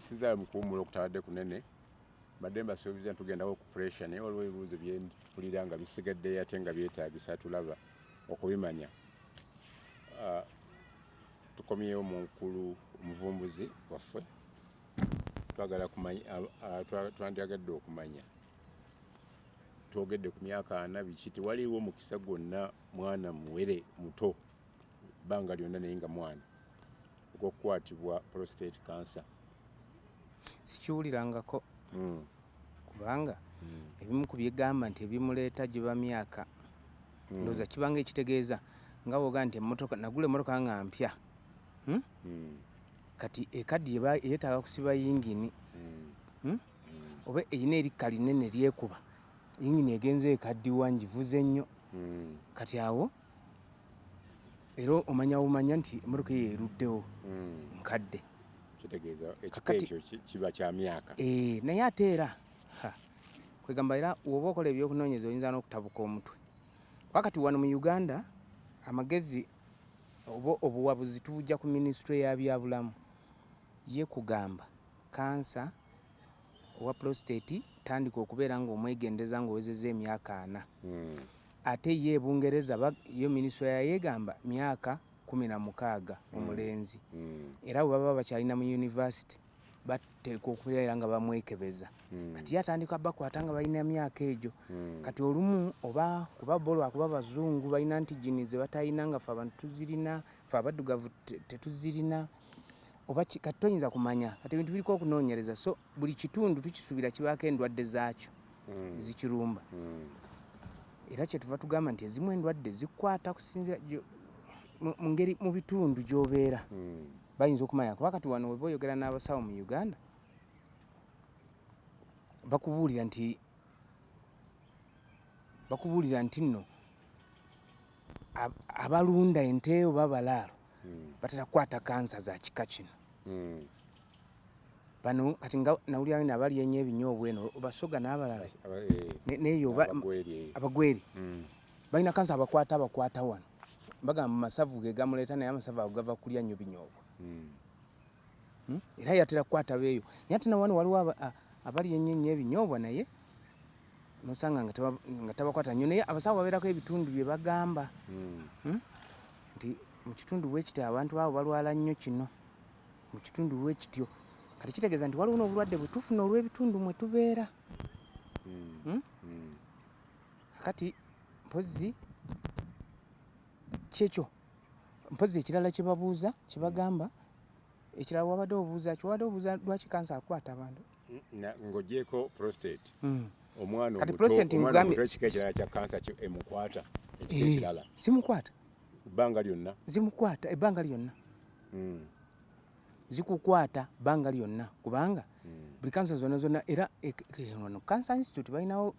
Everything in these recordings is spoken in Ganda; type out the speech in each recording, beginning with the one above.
Tubalwisizaayo mu kuwummula okutabadde kunene. Mbadde mbasuubiza nti tugendawo ku pressure, naye waliwo ebibuuzo bye mpulira nga bisigaddeyo ate nga byetaagisa tulaba okubimanya. Tukomyewo mu nkulu omuvumbuzi waffe, twagala kumanya, twandyagadde okumanya, twogedde ku myaka 40 biki, tewaliiwo mukisa gwonna mwana muwere muto bbanga lyonna naye nga mwana ogw'okukwatibwa prostate cancer? Sikiwulirangako. Kubanga ebimu ku byegamba nti ebimuleeta giba myaka, ndowooza kibanga ekitegeeza nga bw'ogamba nti emmotoka, nagula emmotoka nga mpya, Kati ekaddiye yeetaaga kusiba yingini, Oba erina erikka linene lyekuba yingini egenze ekaddiwa, ngivuze nnyo. Kati awo era omanya bumanya nti emmotoka eyo eruddewo, nkadde. Kitegeeza ekika ekyo kiba kya myaka. Naye ate era kwegamba era bw'oba okola ebyokunoonyeza oyinza n'okutabuka omutwe. Kuba kati wano mu Uganda amagezi oba obuwabuzi tubujja ku minisitule ya byabulamu, ye kugamba kansa owa prostate tandika okubeera ng'omwegendeza ng'owezezza emyaka 40. Ate ye e Bungereza yo minisitule yayo egamba myaka 16 omulenzi. Era bwe baba bakyalina mu university bateekwa okubeera nga bamwekebeza. Kati ye atandika bakwata nga balina myaka egyo. Kati olumu oba kuba bo lwakuba bazungu balina nti gini ze batalina nga ffe abantu tuzirina, ffe abaddugavu tetuzirina, oba kati toyinza kumanya. Kati ebintu biriko okunoonyereza, so buli kitundu tukisuubira kibaako endwadde zaakyo ezikirumba. Era kyetuva tugamba nti ezimu endwadde zikwata kusinziira mu ngeri mu bitundu gy'obeera. Bayinza okumanya kuba kati wano weba oyogera n'abasawo mu Uganda bakubuulira nti nno abalunda ente oba abalaalo batera kukwata kansa za kika kino. Bano kati nga nawulira bino abalya ennyo ebinyoobwa eno, Basoga n'abalala, neeyo Abagweri balina kansa abakwata wano, bagamba mu masavu ge gamuleeta, naye amasavu ago gava kulya nnyo binyoobwa. Era yatera kukwata beeyo, naye ate nawano waliwo abalya ennyo ennyo ebinyoobwa, naye nosanga nga tabakwata nnyo. Naye abasawo babeerako ebitundu bye bagamba nti mu kitundu bwe kityo abantu abo balwala nnyo kino, mu kitundu bwe kityo. Kati kitegeeza nti waliwo n'obulwadde bwe tufuna olw'ebitundu mwe tubeera. Kati mpozzi kyekyo, mpozzi ekirala kye babuuza, kye bagamba ekirala, wabadde obuuza ki? Wabadde obuuza lwaki kansa akwata abantu? Ng'ogyeko prostate, omwana Kati prostate nkugambye ekika ekirala kya kansa emukwata, ekika ekirala? Simukwata. Ebbanga lyonna? Zimukwata ebbanga lyonna. Zikukwata bbanga lyonna, kubanga buli kansa zonna zonna, era wano Cancer Institute balinawo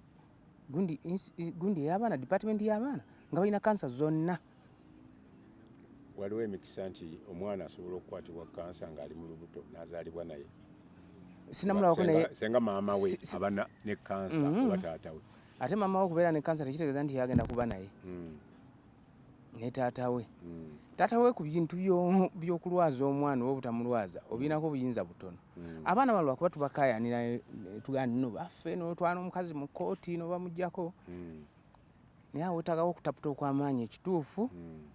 gundi, gundi ey'abaana, department y'abaana nga balina kansa zonna. Waliwo emikisa nti omwana asobola okukwatibwa kansa ng'ali mu lubuto n'azaalibwa naye? Sinamulabako naye. Senga maama we aba ne kansa oba taata we. Ate maama we okubeera ne kansa tekitegeeza nti yagenda kuba naye. Ne taata we. Taata we ku bintu by'okulwaza omwana oba obutamulwaza obirinako obuyinza butono. Abaana bano lwakuba tubakaayanira, tugamba nti no baffe n'otwala omukazi mu kkooti n'obamuggyako. Naye awo weetaagawo okutaputa okw'amaanyi. Ekituufu,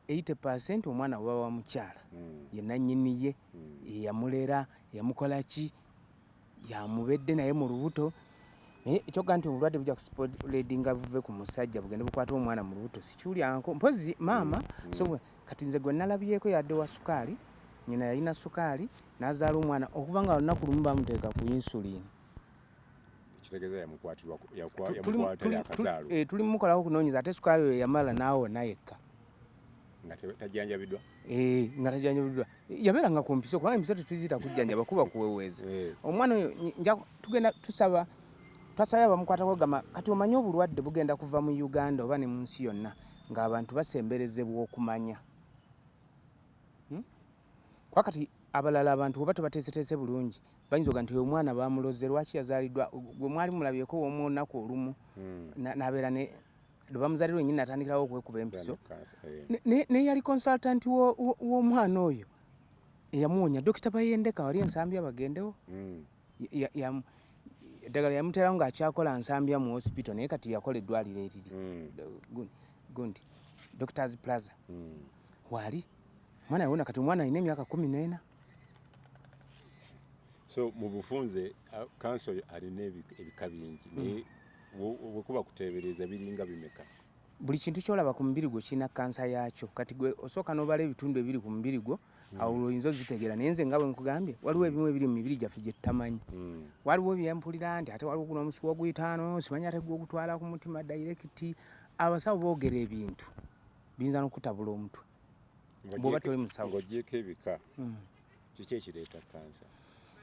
80% omwana bw'aba wa mukyala, ye nannyini ye, yeyamulera, yamukola ki, yamubedde naye mu lubuto. Naye ekyokugamba nti obulwadde bujja kuspreadinga buve ku musajja bugende bukwate omwana mu lubuto, sikiwulyanko. Mpozzi maama. So kati nze gwe nalabyeko yadde wa sukaali, nnyina yalina sukaali n'azaala omwana, okuva nga olunaku lumu bamuteeka ku insulin. Ekitegeeza yamukwata yakazaalwa. Tuli mumukolako okunoonyeza, ate sukaali oyo yamala n'awona yekka. Nga tajjanjabiddwa? Nga tajjanjabiddwa, yabeeranga ku mpiso, kubanga empiso tetuziyita kujjanjaba, kuba kuweweeza. Omwana oyo tugenda tusaba, twasabye abamukwatako gamba kati omanye obulwadde bugenda kuva mu Uganda oba ne mu nsi yonna ng'abantu basemberezebwa okumanya. Kuba kati abalala abantu oba tebateeseteese bulungi, bayinza okuga nti oyo omwana bamuloze, lwaki yazaaliddwa? Gwe mwali mulabyeko omu olunaku olumu n'abeera ne lwe bamuzaalira wennyini natandikirawo okwekuba empiso. Naye yali consultant w'omwana oyo. Eyamuwonya Dokita Bayendeka wali Ensambya, bagendewo. Eddagala yamuteerawo ng'akyakola Nsambya mu hospital, naye kati yakola eddwaliro eriri gundi Doctors Plaza. Waali omwana yawona, kati omwana alina emyaka 14. So mu bufunze, kansa oyo alina ebika bingi, naye bwe kuba kuteebereza, biringa bimeka? Buli kintu kyolaba ku mubiri gwo kirina kansa yaakyo. Kati gwe osooka n'obala ebitundu ebiri ku mubiri gwo, awo lwoyinza ozitegeera. Naye nze nga bwe nkugambye, waliwo ebimu ebiri mu mibiri gyaffe gye tutamanyi. Waliwo byempulira nti ate waliwo guno omusuwa ogwitaano, simanyi ate gwe ogutwala ku mutima direct. Abasawo boogera ebintu biyinza n'okutabula omutwe bw'oba toli musawo. Ng'ogyeko ebika, kiki ekireeta kansa?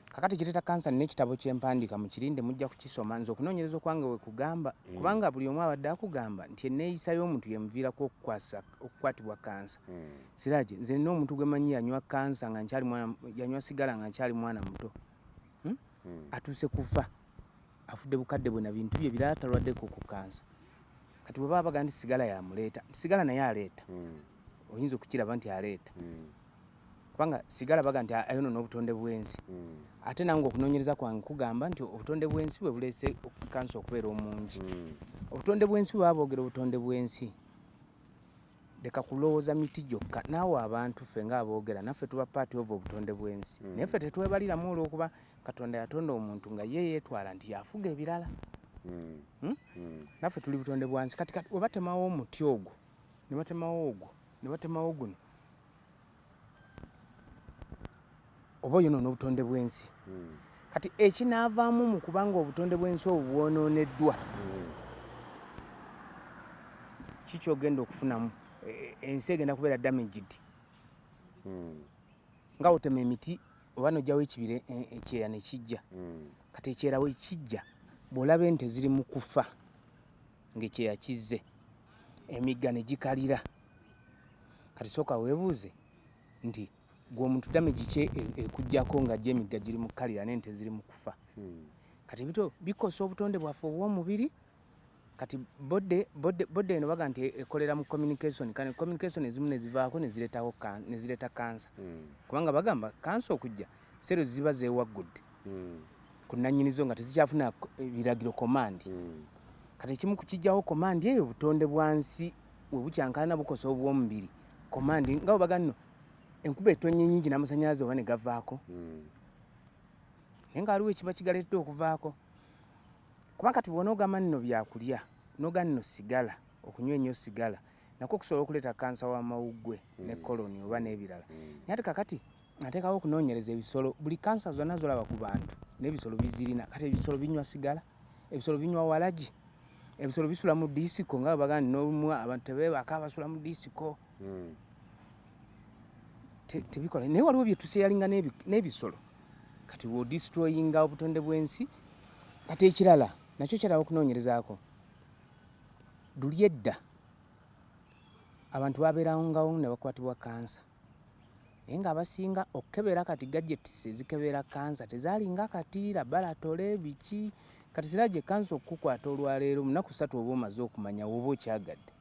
Kakati kireeta kansa, nina ekitabo kyempandiika, mukirinde mujja kukisoma. Nze okunoonyereza okwange we kugamba, kubanga buli omu abadde akugamba nti enneeyisa y'omuntu yemuviirako okukwatibwa kansa. Siraje, nze nina omuntu gwe manyi yanywa kansa nga nkyali mwana, yanywa sigala nga nkyali mwana muto. Atuuse kufa, afudde bukadde bwe na bintu bye birala, talwaddeko ku kansa. Kati bwe baba baga nti sigala yamuleeta, nti sigala naye aleeta, oyinza okukiraba nti aleeta, kubanga sigala baga nti ayonoona obutonde bw'ensi. Ate nange okunoonyereza kwange kugamba nti obutonde bw'ensi bwe buleese kansa okubeera omungi. Obutonde bw'ensi, bwe baba boogera obutonde bw'ensi, leka kulowooza miti gyokka. Naawe abantu ffe ng'aboogera naffe tuba part of obutonde bw'ensi, naye ffe tetwebaliramu olw'okuba Katonda yatonda omuntu nga ye yeetwala nti yafuga ebirala. Hmm? Naffe tuli butonde bwansi. Kati we batemawo omuti ogwo, ne batemawo ogwo, ne batemawo guno, oba oyonoona obutonde bw'ensi. Kati ekinaavaamu mu kubanga obutonde bw'ensi obwo bwonooneddwa, kikyogenda okufunamu? Ensi egenda kubeera damaged. Nga otema emiti oba nojjawo ekibira, ekyeya ne kijja. Kati ekyeya we kijja, bw'olaba ente ziri mu kufa ng'ekyeya kizze, emigga ne gikalira, kati sooka weebuuze nti gwe omuntu damage ki ekujjako nga gyo emigga giri mu kukalira n'ente ziri mu kufa? Kati ebito bikosa obutonde bwaffe obw'omubiri. Kati body eno baga nti ekolera mu communication. Kati communication ezimu nezivaako nezireetawo nezireeta kansa, kubanga bagamba kansa okujja sero ziba zeewaggudde ku nannyinizo nga tezikyafuna biragiro, command. Kati ekimu ku kijjawo command eyo, butonde bwa nsi we bukyankalana, bukosa obw'omubiri command. Nga bwe baga nno enkuba etonnya nnyingi n'amasannyalaze oba ne gavaako, naye nga waliwo ekiba kigaleetedde okuvaako. Kuba kati bw'onoogamba nno byakulya, n'oga nno sigala, okunywa ennyo sigala nakwo kusobola okuleeta kansa w'amawuggwe ne colon oba n'ebirala. Naye ate kakati ateekawo okunoonyereza ebisolo, buli kansa zonna zolaba ku bantu n'ebisolo bizirina. Kati ebisolo binywa sigala, ebisolo binywa walagi, ebisolo bisula mu disiko, nga bwe bagamba nti n'olumu abantu tebeebaka, basula mu disiko. Tebikola, naye waliwo bye tuseyalinga n'ebisolo. Kati wodestroyinga obutonde bw'ensi. Kati ekirala nakyo kyalawo okunoonyerezaako, luli edda abantu babeerangawo ne bakwatibwa kansa, naye ng'abasinga okukebera, kati gadgets ezikebera kansa tezaalinga kati laboratory biki. Kati siraje kansa okukukwata olwaleero, mu nnaku 3 oba omaze okumanya woba okyagadde,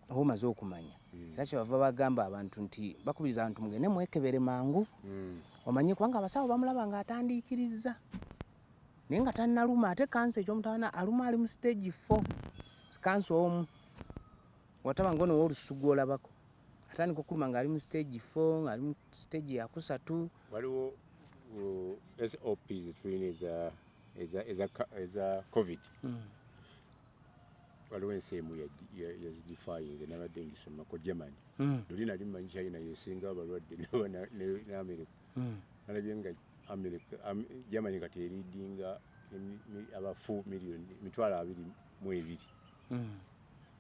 oba omaze okumanya. Era kyebava bagamba abantu nti bakubiriza abantu mugende mwekebere mangu omanye, kubanga abasawo bamulaba ng'atandiikiriza naye nga tannaluma. Ate kansa ekyomutawana aluma ali mu stage 4. Kansa omu wataba nga ono w'olususu gw'olabako atandika okuluma ng'ali mu stage 4, ng'ali mu stage yakusatu. Waliwo SOPs tulina eza COVID. Waliwo ensi emu yazidefyinze, nabadde ngisomako, Germany. Luli nali mmanyi China yesinga abalwadde ne America. Nalabye nga America, Germany kati eridinga abafu miliyoni 22,000,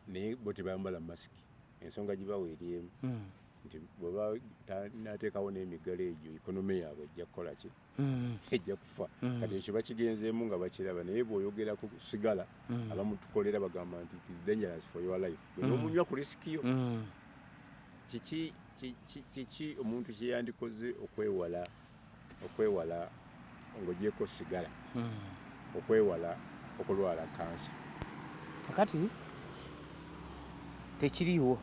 naye bo tebambala masiki. Ensonga gibawa eri emu, nti bweba nateekawo n'emiggalo egyo, economy yaabwe ejja kukola ki? Ejja kufa. Kati ekyo bakigenzeemu nga bakiraba. Naye bw'oyogera ku sigala, abamu tukolera bagamba nti it is dangerous for your life, gwe n'omunywa ku risk yo. Kiki omuntu kyeyandikoze okwewala, ng'ogyeko sigala, okwewala okulwala kansa? Kakati tekiriiwo.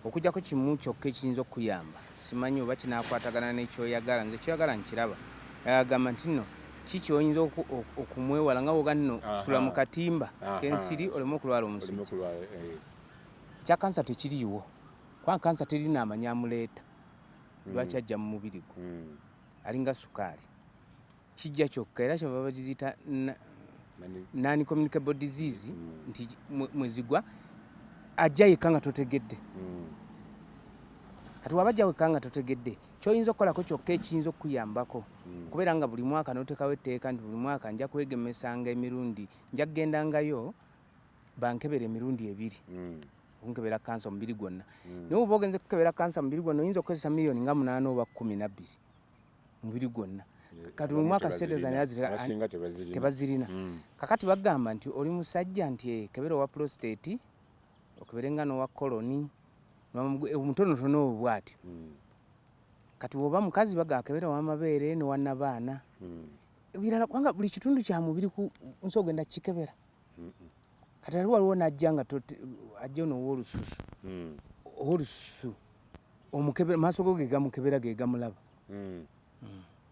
Okujjako kimu kyokka ekiyinza okukuyamba, simanyi oba kinaakwatagana n'ekyoyagala, nze kyoyagala nkiraba. Agamba nti nno ki kyoyinza okumwewala nga woga nno sula mu katimba k'ensiri oleme okulwala omusujja. Ekya kansa tekiriiwo, kubanga kansa terina amanyi amuleeta lwaki ajja mu mubiri gwo, alinga sukaali, kijja kyokka era kyebava bagiziyita non communicable disease nti mwezigwa ajja yekka nga totegedde. Kati waba ajja wekka nga totegedde, kyoyinza okukolako kyokka ekiyinza okukuyambako kubeera nga buli mwaka n'oteekawo etteeka nti buli mwaka nja kwegemesanga emirundi, nja kugendangayo bankebera emirundi ebiri okunkebera kansa omubiri gwonna. Naye oba ogenze kukebera kansa omubiri gwonna, oyinza okukozesa miliyoni nga 8 oba 12 mubiri gwonna. Kati buli mwaka sente zange tebazirina. Kakati bagamba nti oli musajja nti kebera owa prostate, okebere nga n'owa colon, omutonotono obwo bw'atyo. Kati bw'oba mukazi bagamba kebera ow'amabeere n'owa nnabaana. Ebirala kubanga buli kitundu kya mubiri ku nsi ogenda kukikebera. Kati ate waliwo n'ajja nga ajja ono ow'olususu. Ow'olususu omukebera, maaso go ge gamukebera ge gamulaba.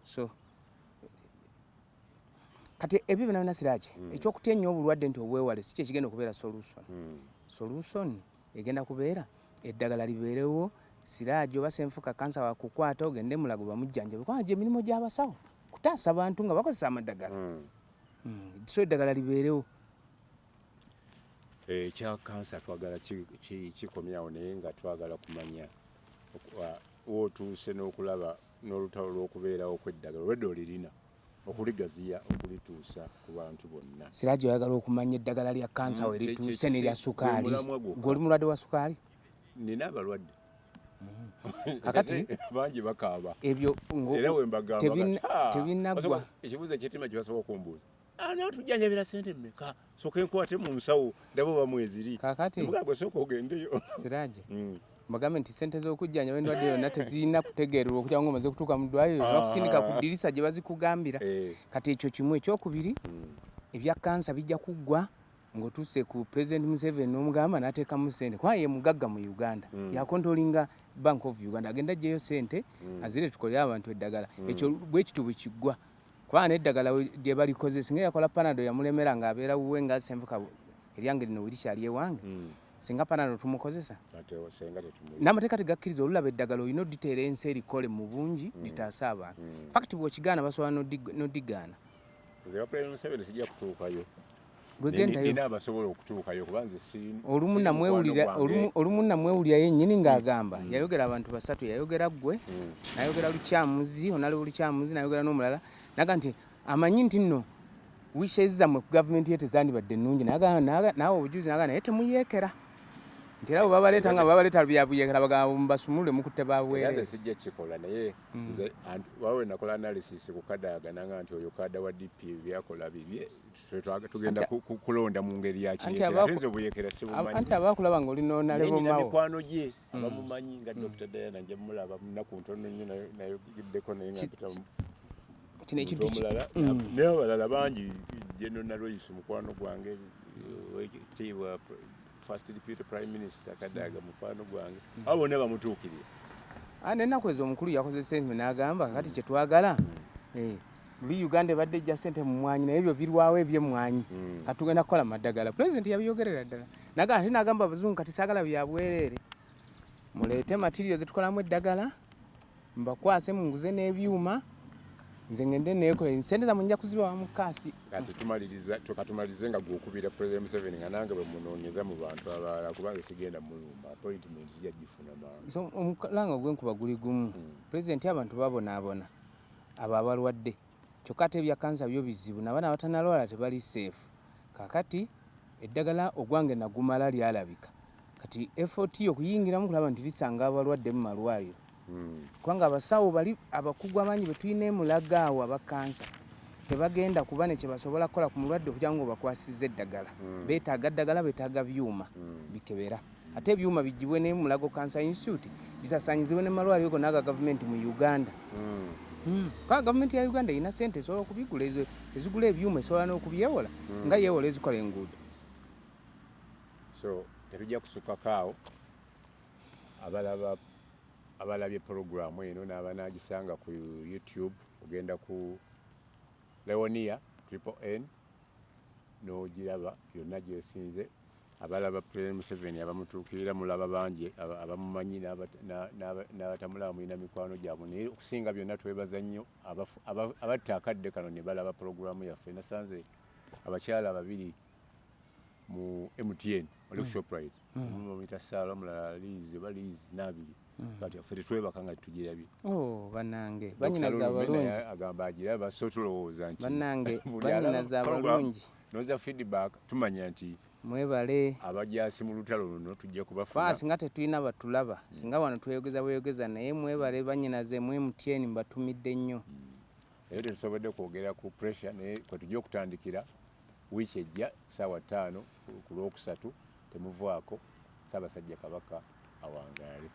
So kati ebyo byonna byonna siraki ekyokutya ennyo obulwadde nti obwewale si kyekigenda okubeera solution. Solution egenda kubeera eddagala libeerewo, siraagi oba senfuka kansa wakukwata ogende Mulago bamujjanjabe, kubanga gye emirimu gy'abasawo kutaasa bantu nga bakozesa amaddagala. So eddagala libeerewo. Ekya kansa twagala kikomyawo, naye nga twagala kumanya wootuuse n'okulaba n'olutalo lw'okubeerawo kw'eddagala olwedda olirina okuligaziya okulituusa ku bantu bonna. Siraji, oyagala okumanya eddagala lya kansa we lituuse nerya sukaali? Gwe oli mulwadde wa sukaali? Nina abalwadde. Kakati bangi bakaaba. Ebyo era wembagamba tebinaggwa. Ekibuuzo ekyetima kye basobola okumbuuza, ani atujjanjabira sente mmeka? Sooka enkwate mu nsawo ndaba oba mweziri. Kakati gwe sooka ogendeyo. Siraje, mbagambe nti sente z'okujjanjaba endwadde yonna tezirina kutegeererwa okujja nga omaze kutuuka mu ddwaliro, bakusindika ku ddirisa gye bazikugambira. Kati ekyo kimu. Ekyokubiri, ebya kansa bijja kuggwa ng'otuuse ku President Museveni n'omugamba n'ateekamu sente, kubanga ye mugagga mu Uganda, yacontrollinga Bank of Uganda, agenda aggyeyo sente azire tukolere abantu eddagala. Ekyo bwe kityo bwe kiggwa, kubanga n'eddagala gye balikoze singa yakola Panado yamulemera ng'abeera wuwe nga senfuka eryange lino werikyali ewange, singa Panado tumukozesa n'amateeka tegakkiriza. Olulaba eddagala olina oditeera ensi erikole mu bungi litaase abantu. Fact bw'okigaana basobola n'odigaana. Nze President Museveni sijja kutuukayo. Gwegendayo. Nina abasobola okutuukayo kuba nze si olumu namwewulira, olumu namwewulira yennyini ng'agamba yayogera abantu basatu, yayogera ggwe, nayogera Lukyamuzi, Honorable Lukyamuzi, nayogera n'omulala, naga nti amanyi nti nno wishes zammwe ku gavumenti ye tezandibadde nnungi, naawe obujuzi naga naye temuyeekera nti era bwe babaleeta nga babaleeta byabuyeekera bagamba mubasumulule mukutte babwereere. Sijja kikola, naye nze wawe nakola analysis ku Kadaga nanga nti oyo kada wa DP byakola bibye, tugenda kulonda mu ngeri ya kiyeekera, nze obuyekera sibumanyi. Anti abakulaba ng'oli n'onalebo Mao. Mikwano gye abamumanyi nga Dr. Diana nja mulaba munaku ntono nnyo, nayogeddeko naye nga mpita kino ekintu omulala, naye abalala bangi, General Nalweyiso mukwano gwange, ekitiibwa First Deputy Prime Minister Kadaga mukwano gwange, abo bonna bamutuukirira. N'ennaku ezo omukulu yakoze sente n'agamba kati kyetwagala luli Uganda ebadde ejja sente mu mwanyi, naye ebyo birwawo ebyemmwanyi, kati tugenda kukola maddagala. Pulezidenti yabiyogerera ddala ate n'agamba abazungu kati saagala bya bwereere, muleete material zetukolamu eddagala mbakwase munguze n'ebyuma, nze ngende neekole sente zammwe nja kuzibawa mu cash. Kati tumaliriza, katumalirize nga gwokubira President Museveni nga nange bwe munoonyeza mu bantu abalala, kubanga sigenda mulumba, appointment kijja gifuna mangu. So omulanga ogwenkuba guli gumu. Pulezidenti, abantu babonaabona abo abalwadde, kyokka ate ebya kansa byo bizibu, nabaana abatanalwala tebali safe. Kakati eddagala ogwange nagumala lyalabika, kati effort okuyingiramu kulaba nti lisanga abalwadde mu malwaliro, kubanga abasawo bali abakugu abangi be tulina emulaga awo aba kansa tebagenda kuba ne kyebasobola kukola ku mulwadde okugira ngo bakwasiza eddagala. Beetaaga ddagala, beetaaga byuma bikebera, ate ebyuma bigibwe ne Mulago Cancer Institute bisasanyizibwe ne malwaliro gonna aga gavumenti mu Uganda. Kubanga gavumenti ya Uganda erina sente esobola okubigula, ezo ezigula ebyuma esobola n'okubyewola nga yeewola ezikola enguudo. So tetujja kusukkako awo. Abalaba, abalabye puroguramu eno n'abanagisanga ku YouTube, ogenda ku Leonia Triple N n'ogiraba yonna gyesinze. Abalaba President Museveni abamutuukirira mulaba bangi, abamumanyi n'abatamulaba, mulina mikwano gyabwe. Naye okusinga byonna twebaza nnyo abatta akadde kano ne balaba puroguramu yaffe. Nasanze abakyala babiri mu MTN oli ku Shoprite, omu bamuyita Saala, omulala Liz oba Liz Nabiri. Kati ffe tetwebaka nga tugirabye. Oh, bannange, banyinaze abalungi. Agamba agiraba, so tulowooza nti bannange banyinaze abalungi, noza feedback tumanya nti mwebale. Abajasi mu lutalo luno tujja kubafuna. Singa tetulina batulaba, singa wano tweyogeza bweyogeza, naye mwebale banyinaze mu MTN, mbatumidde nnyo. Naye tetusobodde kwogera ku pressure, naye kwe tujja okutandikira wiiki ejja 5:00 ku Lwokusatu. Temuvaako. Ssaabasajja Kabaka awangaale.